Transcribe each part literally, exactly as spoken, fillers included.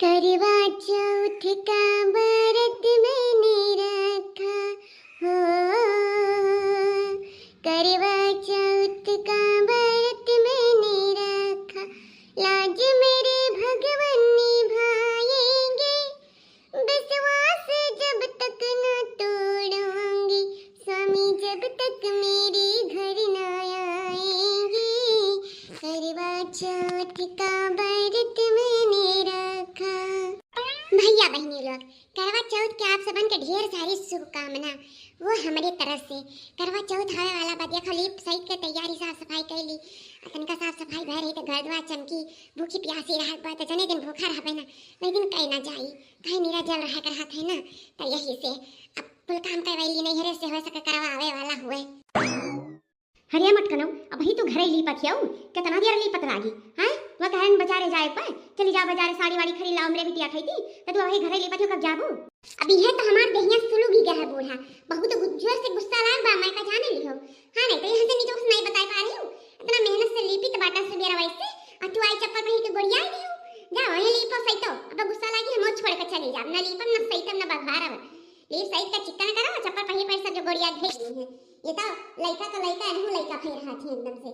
करवा चौथ का व्रत मैंने रखा हो, करवा चौथ का व्रत मैंने रखा, लाज मेरे भगवान निभाएंगे, विश्वास जब तक न तोड़ूंगी, स्वामी जब तक मेरे घर न आएंगे, करवा चौथ का व्रत मैंने रखा। भैया बहिनी लोग, करवा चौथ के आप सबन के ढेर सारी शुभकामना। वो हमरे तरफ से करवा चौथ आवे वाला बा, देखो लीप सहित के तैयारी साफ सफाई कैली। आ तनिका साफ सफाई भय रही तो घर द्वार चमकी, भूखी प्यासी रहत बा तो जने दिन भूखा रहबे ना, लेकिन कहीं ना जाई, कहीं नीरा जल रहा करत है ना, तो यही से अब कुल काम करवैली नैहरे से हो सके करवा आवे वाला हुए। हरिया मटकनऊ, अबही तू घरे लीपत हियऊ, केतना देर लीपत लागी? हैं? वह कहन बजारे जाए पर, चली जा बजारे साड़ी वाड़ी खरीद लाओ, हमरे बिटिया खैती, त तू अबही घरे लीपत हियऊ, कब जाबू? अब इहे तो हमार देहिया सुलुगी गया है बूढ़ा, बहुत गु-, जोर से गुस्सा लाग बा, मैं का जाने लिहो। हाँ, नहीं तो यहाँ से नीचे कुछ नहीं बताए पा रही हूँ, इतना मेहनत से लीपी तो बाटा सुबेरा वैसे, और तू आई चप्पल पहन के गोड़िया आई दियो। जा वहीं लीपो सही तो, अब गुस्सा लागी हम छोड़ के चली जा, ना लीपम ना सही तब ना बघारब। लीप सही का चिकन करो, चप्पल पहन पहन सब जो गोड़िया भेज दी है। ये तो लइका तो लइका, एनहू लइका फेर हाथी एकदम से।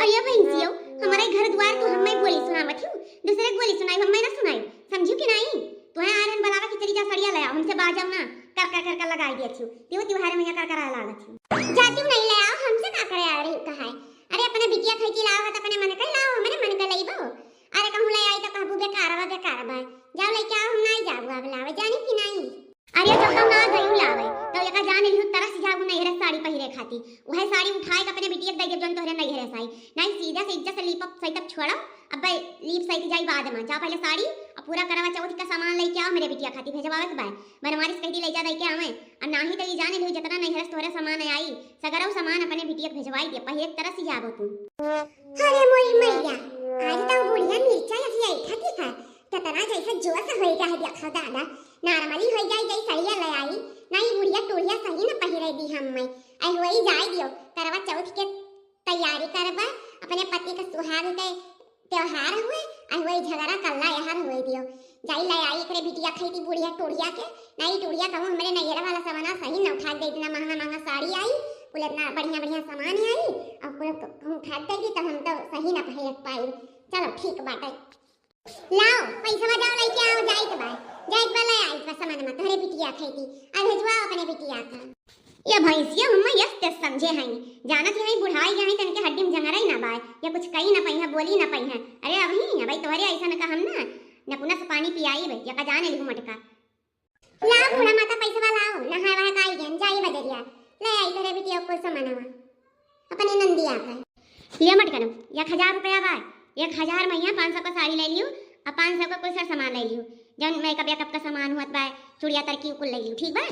अरे भैंसियो, हमारे घर द्वार तू हमें बोली सुनावत हूँ, दूसरे के बोली सुनाई हमें ना सुनाई, समझू कि नहीं? तुम्हें आयरन बलावा की चली जा सड़िया ले आओ, हमसे बाजब ना, कर कर कर कर लगाई दिया छू, तिहो तिहारे में कर कर आया लागत हूँ। जाती हूँ नहीं ले आओ, हमसे का करे आ रही कहा है? अरे अपने बिटिया खैती लाओ है तो अपने मन के लाओ, हमरे मन के लइबो। अरे कहूँ ले आई तो कहबू बेकार बा, बेकार बा, जाओ लेके आओ, हम नहीं जाबू अब लावे, जानी कि नहीं? अरे जब तक ना गई लावे, तब एका जान लिहू तरस जाबू नैहरे साड़ी पहिरे खाती। वह साड़ी उठाए के अपने बिटिया के दे देब, जौन तोहरे नैहरे से आई। नहीं, सीधा से इज्जत से लीप सही तब छोड़ो, अब लीप सही जाई बाद में। जा पहले साड़ी और पूरा करवा चौथ का सामान लेके आओ, मेरे बिटिया खाती भेजवावे के बाय। बनवारी से कह दी ले जा दे के आवे, और नाही तो ये जान लिहू जितना नैहरे से तोहरे सामान आई, सगरव सामान अपने बिटिया के भेजवाई दे, पहिरे के तरस जाबो तू। अरे मोरी मैया, आज तो बुढ़िया मिर्चा अभी आई खाती है, कितना जैसे जोश होई रहा है, देखो दादा, normally होई जाई, जाई सड़िया ले आई, ना ई बुढ़िया टोढ़िया सही न पहिरे दी हम मैं। आई होई जाई दियो, करवा चौथ के तैयारी करबा, अपने पति के सुहाग के त्योहार हुए, आई होई झगड़ा कल्ला यहर होई दियो। जाई ले आई एकरे बिटिया खैती बुढ़िया टोढ़िया के, ना ई टोढ़िया कहूँ हमरे नैहरा वाला सामाना सही न उठा दे, इतना महंगा महंगा साड़ी आई, कुल इतना बढ़िया बढ़िया सामान आई, और कुल कहूँ उठा दे दी तो हम तो सही न पहिर पाई। चलो ठीक बाटे। लाओ, पैसवा जाओ लेके आओ, जाइत बा, जाइत बा ले आइत बा सामान में, तोहरे बिटिया खैती, आ भेजवाओ अपने बिटिया का। ये भैंसिया हम यस तेस समझे हैं, जानत ही नहीं बुढ़ाई गए हैं, तनके हड्डी में जंगरई ना बाय, या कुछ कही ना पई है, बोली ना पई है। अरे अबही, अबही तोहरे ऐसा न का हम ना, नकुना से पानी पियाई बे, या का जाने लिहू मटका। लाओ बूढ़ा माता पैसवा लाओ, नहाए वहाए का आई गए, जाई बजरिया, ले आई तोहरे बिटिया कुल सामानवा। अपने नंदिया का। लिया मटकनऊ, एक हजार रुपया बा, एक हजार में यहाँ पाँच सौ का साड़ी ले लियो, और पाँच सौ का कुल सर सामान ले लियो, जौन मेकअप वेकअप का सामान हुआ बा, चूड़िया तरकी कुल ले लियो, ठीक बा?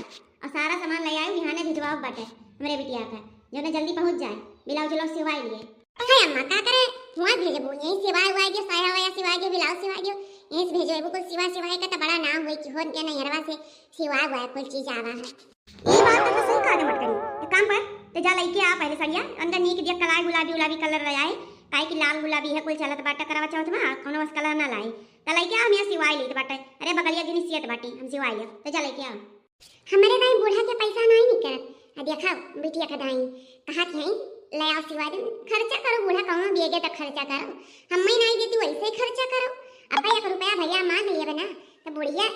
और सारा सामान ले आयो, बिहाने भिजवाओ बाटे हमरे बिटिया का, जौन जल्दी पहुँच जाए, ब्लाउज उलाउज सिवाई लिए। अरे अम्मा, का करे, हुआ भेजबो, यहीं सिवाए हुआ दियो, साया वाया सिवाए दियो, ब्लाउज सिवाए दियो, यहीं से भेजो, एगो कुल सिवा सिवाए का तो बड़ा नाम हुई कि हो के नैहरवा से सिवा हुआ कुल चीज आवा है। ई बात तो सही कहा दे मटकनऊ। एक काम कर, ते जा लइके आ पहले सड़िया, अंदर नीक दिया कलाई गुलाबी उलाबी कलर रहे आए, काहे कि लाल गुलाबी है कुल चलत बाटे करवा चौथ में, आ कौनो बस कलर ना लाई। त लइके आ, हम यहाँ सिवाई लेत बाटे। अरे बगलिया गिनी सियत बाटी, हम सिवाई लेब। ते जा लइके आ। हमरे भाई बूढ़ा के पैसा नहीं निकलत। आ देखा बिटिया का दाई कहा कि हैं, ले आओ सिवा दे, खर्चा करो बूढ़ा, कौनो दिएगे तो खर्चा करो, हम मैं नहीं देती वैसे ही खर्चा करो। अब एक रुपया भैया मांग लिए बना, तो बुढ़िया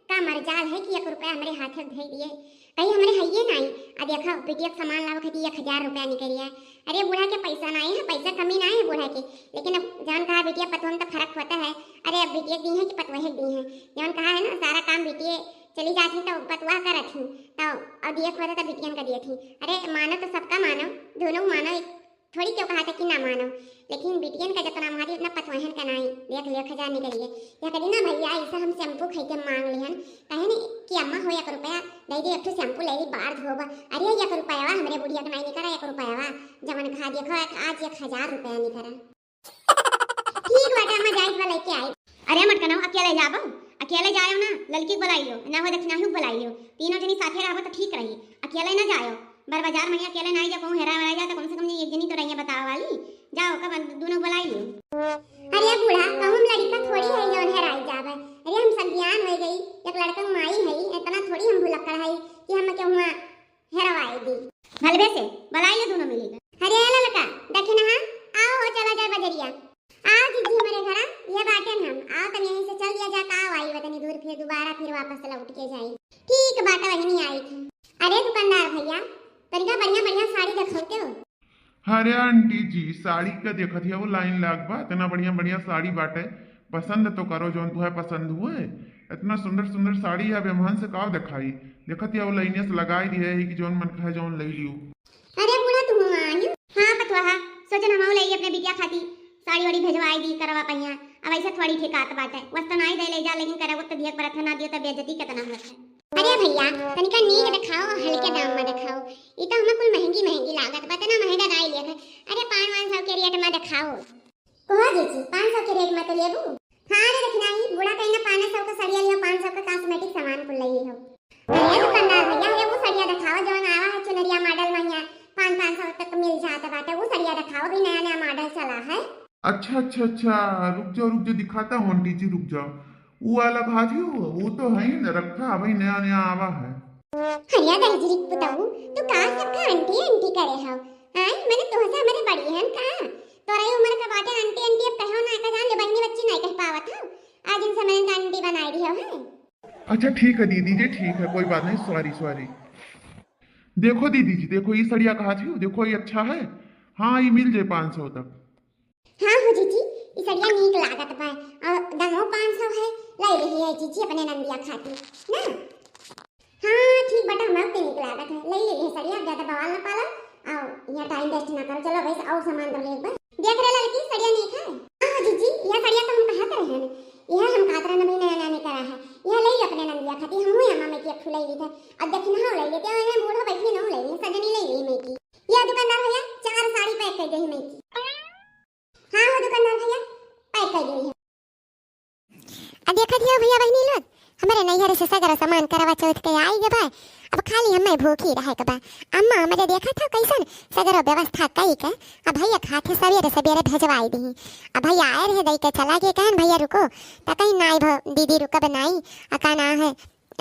का मरजाल है कि एक रुपया हमरे हाथ में दे दिए। कहीं हमरे हइये नाई। आ देखा, बिटिया के सामान लावे खातिर एक हजार रुपया निकलिया। अरे बूढ़ा के पैसा नाई है, पैसा कमी नाई है बूढ़ा के, लेकिन अब जान कहा बिटिया पतोह में तो फर्क होता है। अरे अब बिटिया दी है कि पतोहे दी है, जान कहा है ना, सारा काम बिटिया चली जात ही तो पतोह करत ही, तो अब दिए होता तो बिटियन का दिए थी। अरे मानो तो सबका मानो, दोनों मानो, एक थोड़ी क्यों कहा था कि ना मानो, लेकिन बिटियन का जितना मारी उतना पतवाहन का नाई। देख लियो खजानी करिए, या करी ना भैया, ऐसे हम शैम्पू खाई के मांग लिहन, कहे नहीं कि अम्मा हो एक रुपया दे दे, एक ठो शैम्पू ले ली, बार धोबा। अरे एक रुपयावा हमरे बुढ़िया के नाई निकला, एक रुपयावा, जवन कहा देखो एक, आज एक हजार रुपया निकला। ठीक बाटे अम्मा, जाइत बा लेके आई। अरे मटकनऊ, अकेले जाबो? अकेले जायो ना, ललकी के बुलाई लियो, ना हो दक्षिणाही के बुलाई लियो, तीनों जनी साथे रहबो तो ठीक रही। अकेले ना जायो, बर बाजार में अकेले ना आई जा, कहूँ हेरा वेरा जा तो कम से कम एक जनी तो रहिए बतावे वाली। जाओ, कब दोनों बुलाई लियो। अरे बूढ़ा, कहूँ हम लड़का थोड़ी है जौन हेराई जावे। अरे हम लड़कन माई है, इतना थोड़ी हम भुलक्कड़ है कि हम केहुआ हेरवाई दी। भलबे से बोलाई ले दोनों मिली के। अरे ललका, दखिनहा, आओ हो, चला जाए बजरिया। आओ जिज्जी हमरे घरा, ये बाटे न हम। आओ तनी यहीं से चल दिया जा, का आई बतनी दूर, फिर दोबारा फिर वापस लौट के जाई। ठीक बाटे, वही नहीं आई थी। अरे दुकानदार भैया, तनिका बढ़िया बढ़िया साड़ी देखौते हो। अरे आंटी जी, साड़ी का देखत हिया, वो लाइन लाग बा, इतना बढ़िया बढ़िया साड़ी बाटे, पसंद तो करो, जौन तुहे पसंद हुए। इतना सुंदर सुंदर साड़ी है, अब हमहन से का देखाई? देखत हिया, वो लाइने से लगाई दिए है कि जौन मन कहे जौन ले लियो। अरे बूढ़ा, तू हुआ आयु? हाँ पतोहा, सोचन हम ले अपने बिटिया खाती साड़ी वाड़ी भेजवाई दी करवा पहिया। अब ऐसे थोड़ी ठेकात बाटे, वस्तु नाई दे ले जा, लेकिन करवा तो दिया परत है, ना दियो तो बेइज्जती कितना होत है। अरे भैया, तनिका नीक देखाओ, हल्के दाम में देखाओ। ई तो हमें कुल महंगी महंगी लागत बा, इतना महंगा नाई लेत है। अरे पाँच पाँच सौ के रेट में देखाओ। कहो जीजी, पाँच सौ के रेट में तो लेबू? हाँ रे दखिनाही, बूढ़ा कहीं ना पाँच सौ का सड़िया लियो, पाँच सौ का कॉस्मेटिक सामान कुल ले लियो। अरे दुकानदार भैया, अरे वो सड़िया देखाओ जौन आवा है चुनरिया मॉडल में, यहाँ पाँच पाँच सौ तक मिल जात बाटे। वो सड़िया देखाओ, भी नया नया मॉडल चला है। अच्छा अच्छा अच्छा, रुक जाओ रुक जाओ, दिखाता हूँ आंटी जी, रुक जाओ। वो वाला भाजी हो, वो तो है ही ना, रखा अभी नया नया आवा है। हरिया दहिजरी पुताऊ, तू का सबका आंटी आंटी करे हो? आय, मैंने तोहसे हमारे बड़ी हन का? तोरा ये उम्र का बाटे आंटी आंटी, अब कहो ना का जान ले, बहनी बच्ची नहीं कह पावत हो। आज इनसे मैंने आंटी बनाई दी हो है। अच्छा ठीक है दीदी जी, ठीक है, कोई बात नहीं, सॉरी सॉरी। देखो दीदी जी, देखो ये सड़िया कहा थी, देखो ये अच्छा है। हाँ, ये मिल जाए पाँच सौ तक। हाँ हो जीजी, ई सड़िया नीक लागत बा। और दामो पाँच सौ है, ले लिही है जीजी अपने नंदिया खातिर ना। हाँ ठीक बाटे, हमरा के नीक लागत है, ले लिही है सड़िया, ज्यादा बवाल ना पालो। और यहाँ टाइम वेस्ट ना करो, चलो वैसे और सामान तो ले एक बार। देख रहे लड़की, सड़िया नीक है। हाँ हो जीजी, यह सड़िया तो हम कहत रहे हैं, यह हम कहत रहे ना, नया नया निकला है, यह ले ली अपने नंदिया खातिर, हम हुई अम्मा मैं की एक ठू ले ली थे। अब देखी ना ले लेते हैं, बूढ़ा बैठी ना ले ली, सजनी ले ली मैं की। यह दुकानदार भैया, चार साड़ी पैक कर दे मैं की। हाँ हो दुकानदार भैया, पैक कर दिए। अब देखत हियो भैया बहिनी लोग, हमरे नैहर से सगरो सामान करवा चौथ के आई गबा। अब खाली हमें भूखी रहे के बा। अम्मा हमरे देखत हो कैसन सगरो व्यवस्था कई के, अब भैया खाते सवेरे सवेरे भेजवाई दी। अब भैया आए रहे, दई के चला गए, कहन भैया रुको, त कहीं नाई भो-, दीदी रुकब नाई, आ का ना है,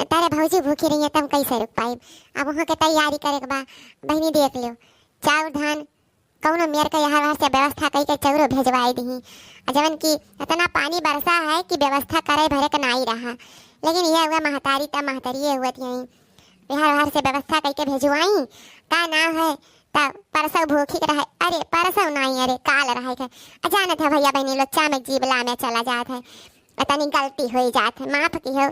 तारे भौजी भूखी रही है, तब कैसे रुक पाइब? अब वहाँ के तैयारी करे के बा। बहिनी देख लियो, चाउर धान कौनो मेर के यहाँ वहाँ से व्यवस्था कई के चौरो भेजवाई दिही। आ जवन कि इतना पानी बरसा है कि व्यवस्था करे भरे के नाई रहा, लेकिन यह हुआ महतारी त महतारिये हुआ थी, यहाँ वहाँ से व्यवस्था कई के भेजवाई का ना है। त परसौ भूखी के रहे, अरे परसौ नाई, अरे काल रहे के। आ जानत है भैया बहनी लोग, चामे जीव लामे चला जात है, आ तनी गलती हो जात है, माफ की हो।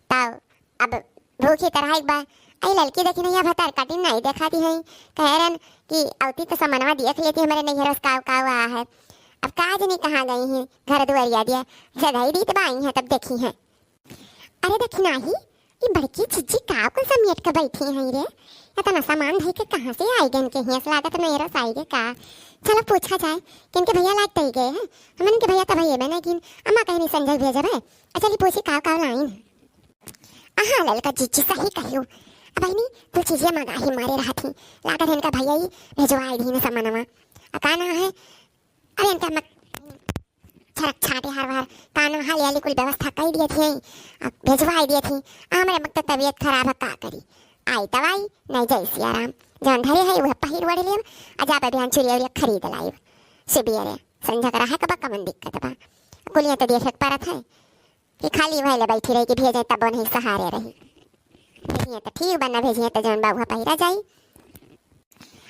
तब अब भूखी त रहे के बा। आई लड़की देखी नहीं, अब भतार कटिन नहीं देखाती है, कह रहन कि अवती तो समनवा देख लेती, हमारे नैहर से काव काव आ है। अब का जनी कहाँ गई हैं, घर दुआरिया दिया, जगह ही दीत बाई हैं, तब देखी हैं। अरे देखी नाही, ई बड़की जिज्जी का कुल समेट के बैठी हैं रे, इतना सामान धई के कहाँ से आई गन के हियाँ से लागत नैहर से आई गए का। चलो पूछा जाए, किनके भैया लाग तई गए हैं, हमन के भैया तो भैया बने गिन, अम्मा कहनी संजय भेजब है, चली पूछी काव काव लाइन है। अहाँ ललका जिज्जी सही कहियो। अब बहिनी, कुल चीजें मंगाही मारे रहत ही। लागत है इनका भैया ही भेजवाए दीन सामानवा। आ का ना है? अरे इनका मत छरक छाटे हर बार। का ना है, ले आली कुल व्यवस्था कर दिए थे। अब भेजवाए दिए थे। हमरे मत तो तबीयत खराब है, का करी? आई तब आई, नहीं जय सिया राम। जौन धरे है, वह पहिर ओढ़ लेब। आ जाबे बिहान चुरिया उरिया खरीद लाइब। सुबियरे, संझा के रहे के बा, कमन दिक्कत बा? कुलिया तो देखे के परत है। कि खाली भइले बैठी रही कि भेजे तब नहीं सहारे रही। भेजिए तो ठीक बा, ना भेजिए तो जौन बा उहे पहिरा जाई।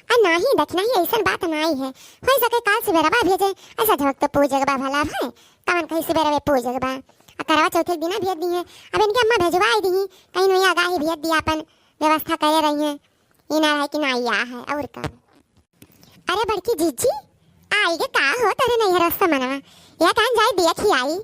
आ नाही, देख नाही, ऐसन बात नाही है। हो सके काल सुबेरवा भेजे, ऐसा झोंक तो पूजे के बा भला भाई, कवन कहीं सुबेरवे पूजे के बा। आ करवा चौथे के दिना भेज दी है। अब इनके अम्मा भेजवाई दी, कहीं नोया गाही भेज दिया, अपन व्यवस्था करे रही है। ई ना रहे कि ना या है, और का। अरे बड़की जिज्जी, आई गे का हो तोरे नैहर से मनवा? या कान जाए देख ही आई।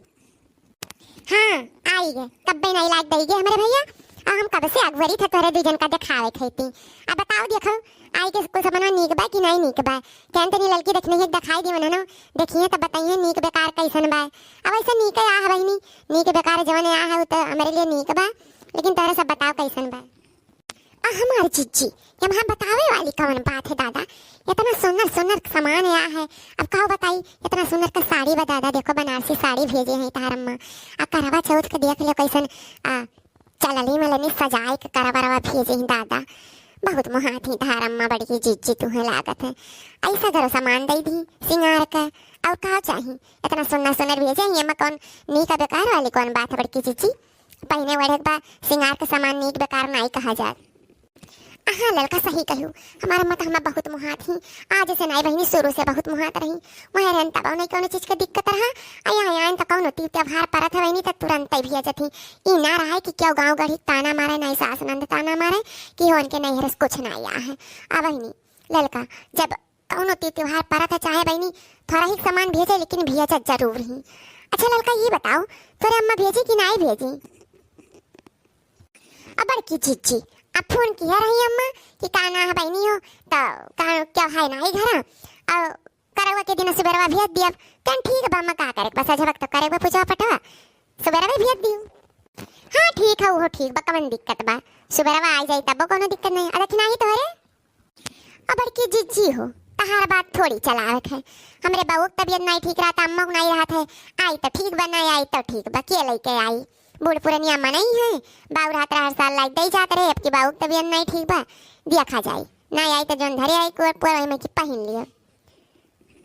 हाँ, आई गे, कब्बे नहीं लाग दई गे हमरे भैया। आ हम कब से अगवरी था तोरे दू जन का देखावे खैती। अब बताओ देखो, आई के कुल समनवा नीक बा कि नहीं नीक बा? कहन तनी ललकी देखने ही देखाई दी मननो, देखिए तब बताइए नीक बेकार कैसन बा। अब ऐसे नीक आ है बहिनी, नीक बेकार जवन आ है वो तो हमरे लिए नीक बा, लेकिन तोरे सब बताओ कैसन बा। आ हमार जिज्जी, ये वहाँ बतावे वाली कौन बात है दादा? इतना सुंदर सुंदर सामान आया है, अब का बताई, इतना सुंदर का साड़ी बा दादा, देखो बनारसी साड़ी भेजे हैं तार अम्मा। आ करवा चौथ के देख लो कैसन, आ, चलली मलनी सजाए के करवा रवा भेजे ही दादा। बहुत मुहात ही धार अम्मा बड़की जिज्जी तुहे लागत है। ऐसा घरो सामान दे दी सिंगार के, और का चाही? इतना सुन्ना सुनर भेजे ही, एमा कौन नीक बेकार वाली कौन बात है बड़की जिज्जी? पहिने ओढ़े के बा सिंगार के सामान नीक बेकार नाई कहा जात। हाँ ललका सही कहू, हमार अम्मा तो हमें बहुत मुहात ही। आज से नाई बहिनी, शुरू से बहुत मुहात रही। वहाँ रहन तब नहीं कौनो चीज के दिक्कत रहा। आ यहाँ आयन तो कौनो तीज त्योहार परत है बहिनी तो तुरंत ही भिया जथी। ई ना रहा है कि क्यों गाँव गढ़ी ताना मारे, नाई सास नंद ताना मारे कि हो उनके नैहर से कुछ ना आया है। आ बहिनी ललका, जब कौनो तीज त्योहार परत है चाहे बहिनी थोड़ा ही सामान भेजे, लेकिन भेजे जरूर ही। अच्छा ललका ये बताओ, तोरे अम्मा भेजी कि नाई भेजी? अब बड़की जिज्जी अब फोन किया रही अम्मा कि का ना है बहिनी हो, तो का क्या है ना ही घरा, और करवा के दिन सुबेरवा भेज दियब। तन ठीक बा अम्मा, का करे बस अजबक तो करे बा पूजा पटवा, सुबेरवा भेज दियो। हाँ ठीक है, वो ठीक बा, कवन दिक्कत बा, सुबेरवा आ जाई तब कोनो दिक्कत नहीं। अरे कि नाही तोहरे अब बड़की जिज्जी हो, तहार बात थोड़ी चलावत है। हमरे बहू के तबीयत नाई ठीक रहत, अम्मा के नाई रहत है। आई तो ठीक बा, नाई आई तो ठीक बा, के लेके आई? बूढ़ पुरनिया मनई है, बाऊ रहत रहा हर साल लाई दई जात रहे, अब की बाऊ के तबीयत नाई ठीक बा, दिया खा जाई। नाई आई तो जोन धरे आई कुआर पुआर वही में की पहिन लियो।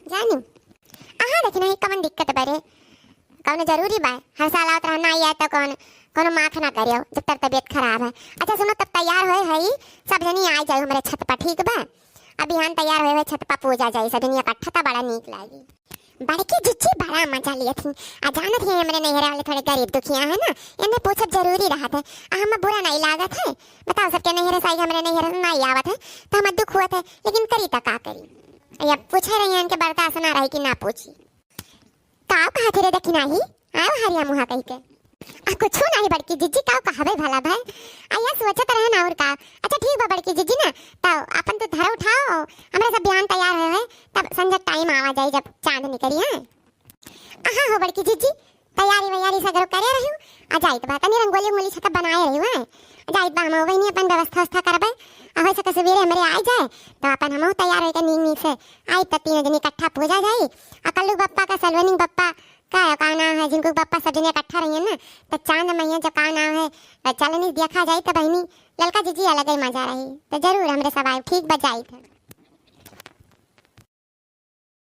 जानी अहाँ देखी नहीं कवन दिक्कत बा रे, कौनो जरूरी बा? हर साल आवत रहा, नाई आए तो कौन, कौनो माफ ना करियो जब तोर तबीयत खराब है। अच्छा सुनो, तब तैयार होए है, सब जनी आ जाए हमरे छत पर, ठीक बा? अब बिहान तैयार होए है, छत पर पूजा जाए सब जनी इकट्ठा, तो बड़ा नीक लागी। बड़की जिज्जी बड़ा मजा लियत ही। आ जानत ही हमरे नैहरे वाले थोड़े गरीब दुखिया है ना, इन्हें पूछब जरूरी रहत है। आ हम बुरा नहीं लागत है, बताओ सबके नैहरे से आई, हमरे नैहरे से नहीं आवत है तो हमें दुख होत है, लेकिन करी तो का करी? अब पूछे रही इनके बर्दाश्त ना रही कि ना पूछी। का कहत रे दखिनाही? आयो हरिया मुहा कहि के। आ कुछो नाही बड़की जिज्जी, का कहबे भला भाई? आ या सोचत रहे ना और का। अच्छा ठीक बा बड़की जिज्जी ना, तो अपन तो धरा उठाओ, हमरा सब बिहान तैयार होए है, तब संझा टाइम आवा जाई जब चांद निकली है। अहाँ हो बड़की जिज्जी, तैयारी वैयारी सगरो करे रही, आ जाइत बा तनी रंगोली उंगोली छत बनाए रही है, जाइत बा हम वही अपन व्यवस्था व्यवस्था करबे। आ हो सके सवेरे हमरे आ जाए तो अपन हम तैयार होके नीक नीक से आई तो तीनों जनी इकट्ठा पूजा जाई। आ कल्लू बप्पा का सलवनी बप्पा का, का नाम है, जिनको बप्पा सब जने इकट्ठा रहिए ना, तो चांद मैया जो का नाम है, तो चलनी देखा जाई, तो बहिनी ललका जिज्जी अलग ही मजा रही। तो जरूर हमरे सब आए, ठीक बा जाई थे।